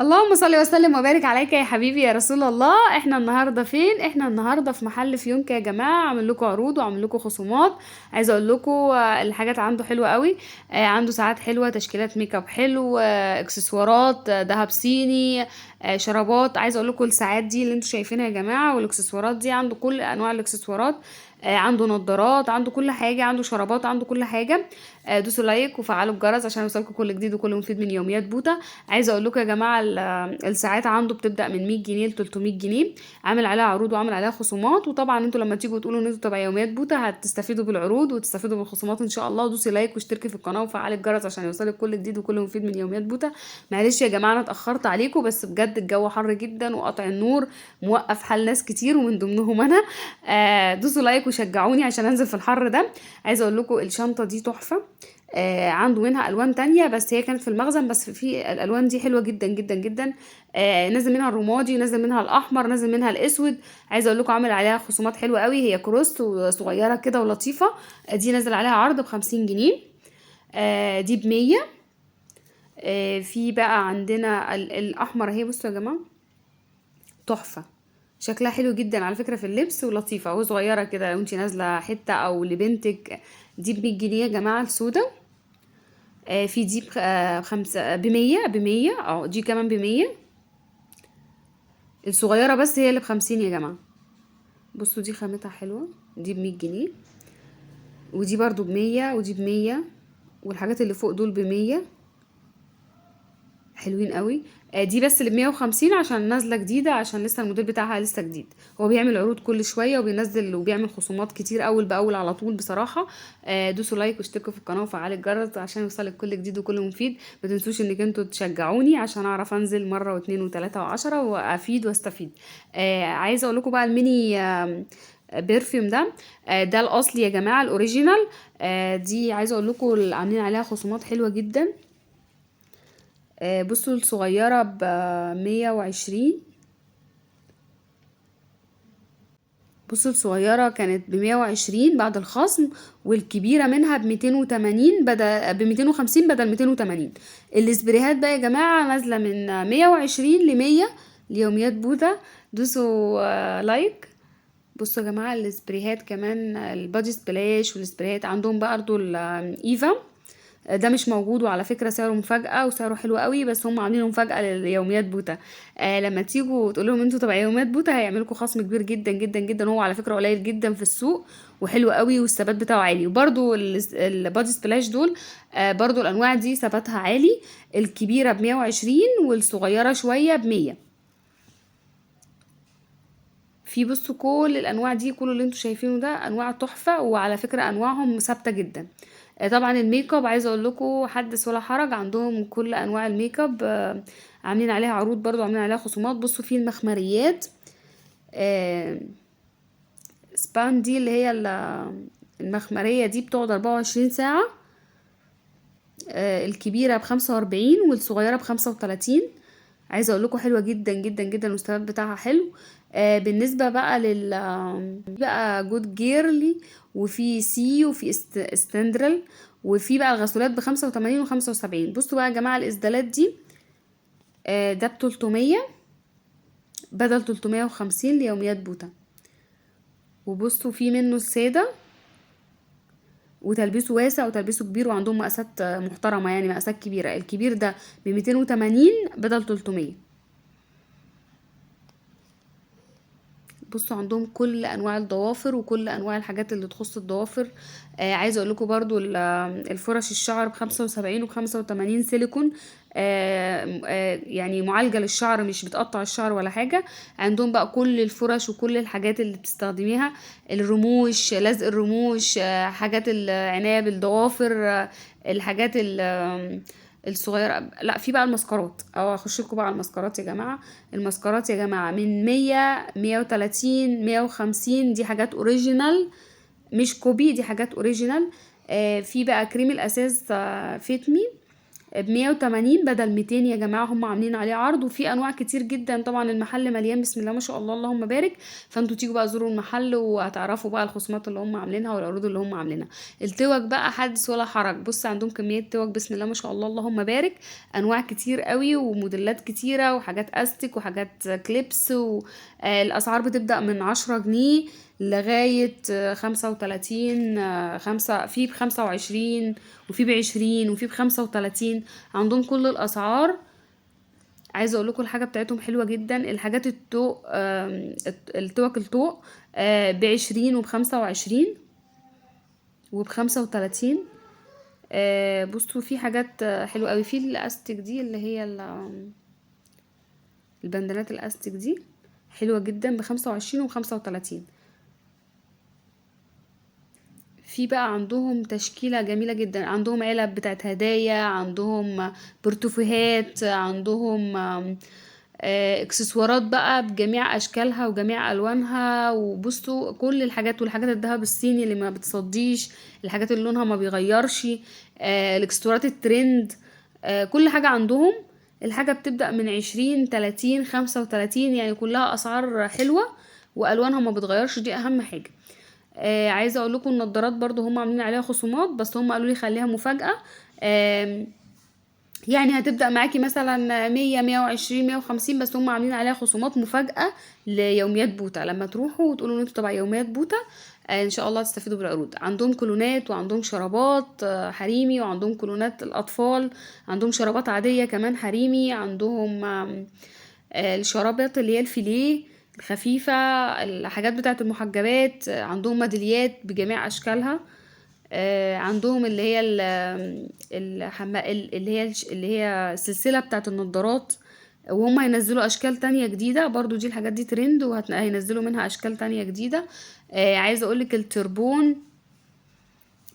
اللهم صل وسلم وبارك عليك يا حبيبي يا رسول الله. احنا النهارده فين؟ احنا النهارده في محل فيونكة يا جماعة، عامل لكم عروض وعامل لكم خصومات. عايزه اقول لكم الحاجات عنده حلوة قوي، عنده ساعات حلوة، تشكيلات ميك اب حلو، اكسسوارات، ذهب صيني، شرابات. عايزه اقول لكم الساعات دي اللي انتوا شايفينها يا جماعة والاكسسوارات دي، عنده كل انواع الاكسسوارات، عنده نظارات، عنده كل حاجة، عنده شرابات، عنده كل حاجة. دوسوا لايك وفعلوا الجرس عشان يوصلكم كل جديد وكل مفيد من يوميات بوتا. عايزه اقول لكم يا جماعة الساعات عنده بتبدا من 100 جنيه ل 300 جنيه، عامل عليها عروض وعامل عليها خصومات. وطبعا انتوا لما تيجوا تقولوا ان انتوا تبع يوميات بوتا هتستفيدوا بالعروض وتستفيدوا بالخصومات ان شاء الله. دوسي لايك واشتركي في القناة وفعلي الجرس عشان يوصلك كل جديد وكل مفيد من يوميات بوتا. معلش يا جماعة انا اتاخرت عليكم، بس بجد الجو حر جدا وقطع النور موقف حال ناس كتير ومن ضمنهم انا. دوسوا لايك وشجعوني عشان انزل في الحر ده. عايزه اقول لكم الشنطة دي تحفة، عنده منها الوان تانية بس هي كانت في المخزن، بس في الالوان دي حلوة جدا جدا جدا. نزل منها الرمادي، نزل منها الاحمر، نزل منها الاسود. عايزه اقول لكم عامل عليها خصومات حلوة قوي. هي كروس وصغيره كده ولطيفة، دي نزل عليها عرض ب50 جنيه، دي ب100. في بقى عندنا الاحمر اهي، بصوا يا جماعة تحفة، شكلها حلو جدا على فكرة في اللبس ولطيفة وصغيره كده لو انتي نازله حتة او لبنتك. دي ب100 جنيه يا جماعة السودا. في دي بخمسة، بمية، بمية، دي كمان بمية. الصغيرة بس هي اللي ب50 يا جماعة. بصوا دي خامتها حلوة، دي ب100 جنيه، ودي برضو ب100، ودي ب100، والحاجات اللي فوق دول ب100، حلوين قوي. دي بس اللي ب150 عشان نازلة جديدة، عشان لسه الموديل بتاعها لسه جديد. هو بيعمل عروض كل شوية وبينزل وبيعمل خصومات كتير أول بأول على طول بصراحة. دوسوا لايك واشتركوا في القناة وفعلوا الجرس عشان يوصلك كل جديد وكل مفيد. ما تنسوش انك انتوا تشجعوني عشان اعرف انزل مرة واتنين وتلاتة وعشرة وافيد واستفيد. عايزة اقول لكم بقى الميني، برفيوم ده، ده الاصلي يا جماعة، الاوريجينال. دي عايزة اقول لكم عاملين عليها خصومات حلوة جدا. بصوا الصغيرة ب120، بصوا الصغيرة كانت ب120 بعد الخصم، والكبيرة منها ب280 بدل ب250 بدل 280. الاسبريهات بقى يا جماعة نازلة من 120 ل100 ليوميات بوتا. دوسوا لايك. بصوا يا جماعة الاسبريهات كمان، البادي سبلاش والاسبريهات عندهم بقى برضو الايفا ده مش موجود، وعلى فكرة سعره مفاجأة وسعره حلو قوي، بس هم عاملينه مفاجأة لليوميات بوتا. لما تيجوا تقول لهم انتوا تبع يوميات بوتا هيعملوا لكم خصم كبير جدا جدا جدا. هو على فكرة قليل جدا في السوق وحلو قوي والثبات بتاعه عالي. وبرده البادي سبلاش دول، برده الانواع دي ثباتها عالي. الكبيرة بمية وعشرين والصغيرة شوية بمية. في بصوا كل الانواع دي، كل اللي انتوا شايفينه ده انواع تحفة، وعلى فكرة انواعهم ثابتة جدا. طبعا الميك اب عايزه اقول لكم حدث ولا حرج، عندهم كل انواع الميك اب، عاملين عليها عروض برضو، عاملين عليها خصومات. بصوا في المخمريات، سبان دي اللي هي المخمريه دي بتقعد 24 ساعة، الكبيرة ب45 والصغيرة ب35. عايزه اقول لكم حلوة جدا جدا جدا والثبات بتاعها حلو. بالنسبة بقى لل بقى جود جيرلي، وفي سي، وفي استندرل، وفي بقى الغسولات بخمسة وتمانين وخمسة وسبعين. بصوا بقى يا جماعة الإسدالات دي، ده ب300 بدل 350 ليوميات بوتا. وبصوا في منه السادة، وتلبيسه واسع وتلبيسه كبير، وعندهم مقاسات محترمة، يعني مقاسات كبيرة. الكبير ده ب280 بدل 300. بصوا عندهم كل انواع الضوافر وكل انواع الحاجات اللي تخص الضوافر. عايزه اقول لكم برضو الفرش الشعر بخمسة وسبعين وخمسة وتمانين سيليكون، يعني معالجة للشعر، مش بتقطع الشعر ولا حاجة. عندهم بقى كل الفرش وكل الحاجات اللي بتستخدميها، الرموش، لزق الرموش، حاجات العناية بالضوافر، الحاجات الصغيرة. لا في بقى المسكرات، او اخش لكم بقى على المسكرات يا جماعة. المسكرات يا جماعة من 100، 130، 150، دي حاجات اوريجينال مش كوبي، دي حاجات اوريجينال. في بقى كريم الاساس، فيتمي، ب180 بدل 200 يا جماعة، هم عاملين عليه عرض. وفي انواع كتير جدا طبعا، المحل مليان بسم الله ما شاء الله اللهم بارك. فانتوا تيجوا بقى زوروا المحل وهتعرفوا بقى الخصومات اللي هم عاملينها والعروض اللي هم عاملينها. التوك بقى حدث ولا حرج، بص عندهم كمية توك بسم الله ما شاء الله اللهم بارك، انواع كتير قوي وموديلات كتيرة وحاجات استك وحاجات clips، والاسعار بتبدأ من 10 جنيه لغاية 35، خمسة في ب25 وفي ب20 وفي ب35، عندهم كل الأسعار. عايزة أقول لكم الحاجة بتاعتهم حلوة جدا. الحاجات الطوق، التوك الطوق، ب20 وب25 وب35. بصوا في حاجات حلوة قوي. في الأستك دي اللي هي البندانات الأستك دي حلوة جدا ب25 وب35. في بقى عندهم تشكيلة جميلة جدا، عندهم علب بتاعت هدايا، عندهم برتوفيهات، عندهم اكسسوارات بقى بجميع اشكالها وجميع الوانها. وبصوا كل الحاجات، والحاجات الذهب الصيني اللي ما بتصديش، الحاجات اللي لونها ما بيغيرش، الاكسسوارات الترند، كل حاجة عندهم. الحاجة بتبدأ من 20 30 35، يعني كلها اسعار حلوة والوانها ما بتغيرش، دي اهم حاجة. عايزه اقول لكم النضارات برضو هم عاملين عليها خصومات، بس هم قالوا لي خليها مفاجاة. يعني هتبدا معاكي مثلا 100 120 150، بس هم عاملين عليها خصومات مفاجاة ليوميات بوتا. لما تروحوا وتقولوا ان انتوا تبع يوميات بوتا، ان شاء الله تستفيدوا بالعروض. عندهم كولونات وعندهم شرابات، حريمي، وعندهم كولونات الاطفال، عندهم شرابات عادية كمان حريمي، عندهم الشرابات اللي هي الفيليه الخفيفة، الحاجات بتاعة المحجبات، عندهم ميداليات بجميع أشكالها، عندهم اللي هي اللي هي السلسلة بتاعة النضارات، وهم هينزلوا أشكال تانية جديدة برضو، دي الحاجات دي ترند وهينزلوا منها أشكال تانية جديدة. عايزة أقولك التربون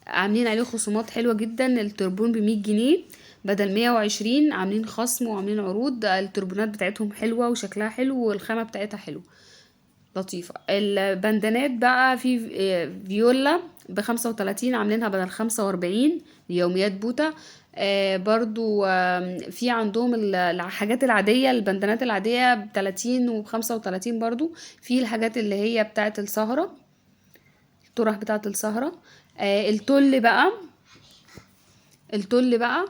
عاملين عليه خصومات حلوة جدا، التربون ب100 جنيه بدل 120، عاملين خصم وعاملين عروض. التربونات بتاعتهم حلوة وشكلها حلو والخامة بتاعتها حلوة لطيفة. البندانات بقى في فيولا ب35 عاملينها بدل 45 يوميات بوتا. برضو، في عندهم الحاجات العادية، البندانات العادية ب30 وب35 برضو. في الحاجات اللي هي بتاعت السهرة، الطرح بتاعت السهرة. التل بقى، التل بقى،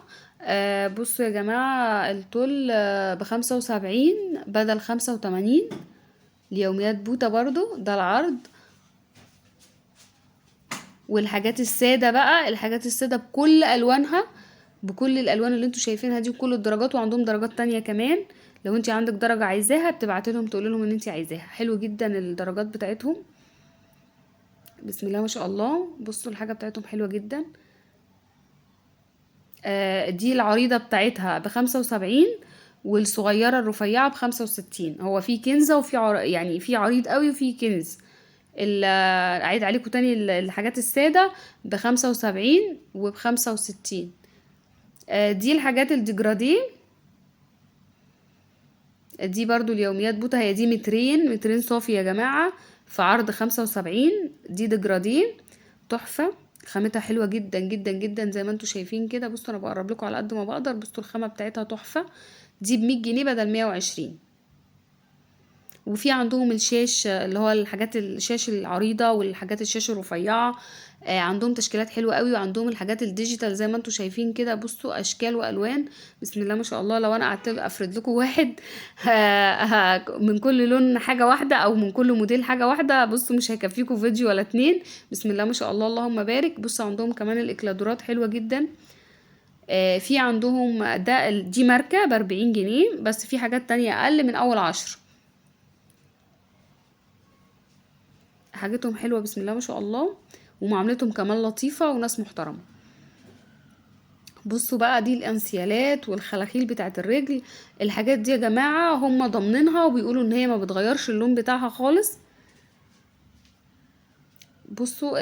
بصوا يا جماعة التل، ب75 بدل 85 ليوميات بوتا برضو، ده العرض. والحاجات السادة بقى، الحاجات السادة بكل ألوانها، بكل الألوان اللي انتوا شايفينها دي وكل الدرجات، وعندهم درجات تانية كمان. لو انت عندك درجة عايزاها بتبعتي لهم تقولي لهم ان انت عايزاها. حلو جدا الدرجات بتاعتهم بسم الله ما شاء الله. بصوا الحاجة بتاعتهم حلوة جدا. دي العريضة بتاعتها ب75، والصغيرة الرفيعة ب65. هو في كنزة وفي يعني في عريض قوي وفي كنز. اعيد عليكم تاني الحاجات السادة ب75 وب65. دي الحاجات الديجراديه، دي برضو اليوميات بوتا، هي دي مترين، مترين صافي يا جماعة في عرض 75. دي ديجراديه تحفة، خامتها حلوة جدا جدا جدا زي ما انتوا شايفين كده. بصوا انا بقرب لكم على قد ما بقدر، بصوا الخامة بتاعتها تحفة. دي ب100 جنيه بدل 120. وفي عندهم الشاش اللي هو الحاجات الشاش العريضة والحاجات الشاش الرفيعة، عندهم تشكيلات حلوة قوي. وعندهم الحاجات ال digital زي ما انتوا شايفين كده، بصوا اشكال والوان بسم الله ما شاء الله. لو انا قعدت افرد لكم واحد من كل لون حاجة واحدة او من كل موديل حاجة واحدة، بصوا مش هيكفيكم فيديو ولا اتنين. بسم الله ما شاء الله اللهم بارك. بصوا عندهم كمان الاكلادورات حلوة جدا. في عندهم ده دي ماركة ب40 جنيه، بس في حاجات تانية اقل من اول 10. حاجتهم حلوة بسم الله ما شاء الله، ومعاملتهم كمان لطيفة وناس محترمة. بصوا بقى دي الانسيالات والخلاخيل بتاعت الرجل، الحاجات دي يا جماعة هم ضامنينها وبيقولوا ان هي ما بتغيرش اللون بتاعها خالص. بصوا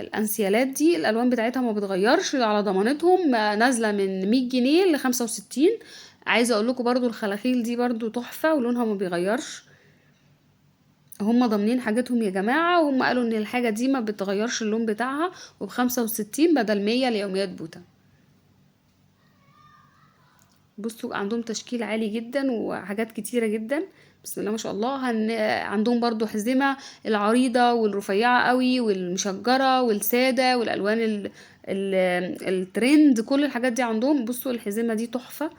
الانسيالات دي الالوان بتاعتها ما بتغيرش على ضمانتهم، نازلة من 100 جنيه ل65. عايزة اقول لكم برضو الخلاخيل دي برضو تحفة ولونها ما بيغيرش. هم ضامنين حاجتهم يا جماعة، وهم قالوا ان الحاجة دي ما بتغيرش اللون بتاعها، وب65 بدل 100 ليوميات بوتا. بصوا عندهم تشكيل عالي جدا وحاجات كتيرة جدا، بسم الله ما شاء الله. عندهم برضو حزمة العريضة والرفيعة قوي والمشجرة والسادة والألوان الترند، كل الحاجات دي عندهم. بصوا الحزمة دي تحفة،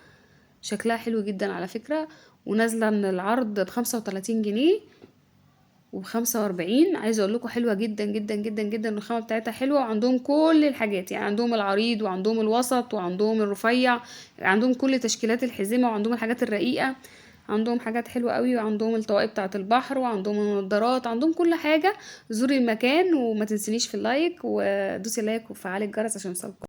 شكلها حلو جدا على فكرة، ونازلة من العرض ب35 جنيه وب45. عايزة اقول لكم حلوة جدا جدا جدا جدا، والخامة بتاعتها حلوة. وعندهم كل الحاجات، يعني عندهم العريض وعندهم الوسط وعندهم الرفيع، عندهم كل تشكيلات الحزمة، وعندهم الحاجات الرقيقة، عندهم حاجات حلوة قوي، وعندهم الطواقي بتاعة البحر، وعندهم النضارات، عندهم كل حاجة. زوري المكان وما تنسينيش في ال like، ودوسي like وفعلي الجرس عشان يوصلك.